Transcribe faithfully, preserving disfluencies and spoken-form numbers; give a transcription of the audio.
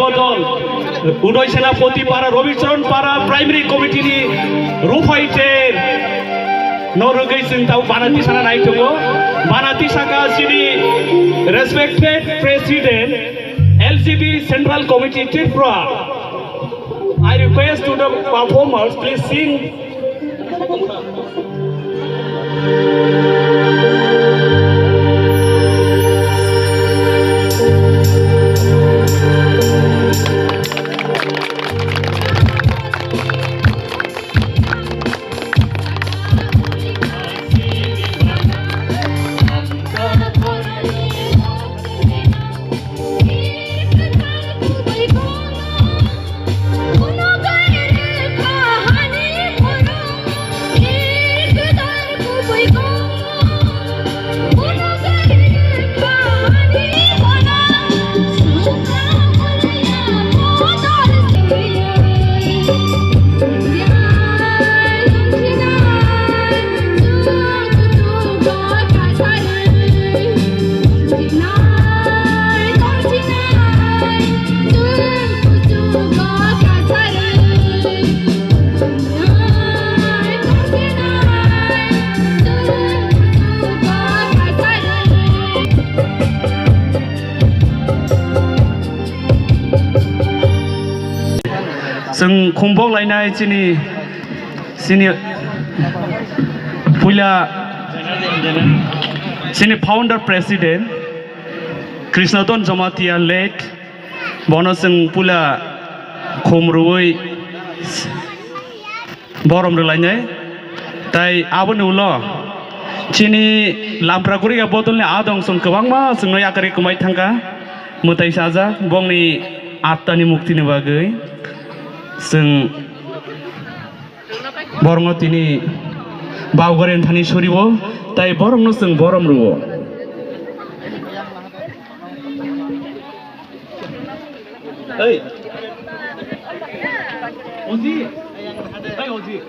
Bodol, Udoy Senapati Para, Rabicharan Para Primary Committee ni Rufai Ter no rwgwi chwng tau banati sana nai tongo. Banati saka chini respected President, L G B Central Committee Tripura. I request to the performers, please sing. Chwng khumbok lainai chini, chini puila chini founder president Krishnadon Jamatia late, bono chwng puila khum rwui borom rwlainai. Tai aboni ulo chini lampra guriga bodolni adong chwng kwbangma chwngno yakarwi kwmai thangkha. Mwtai sajak bongni attani muktini bagwi chwng borokno tini baugarin thani suriwo, tai borokno chwng borom rwo. Ei. Oji. Ei, oji.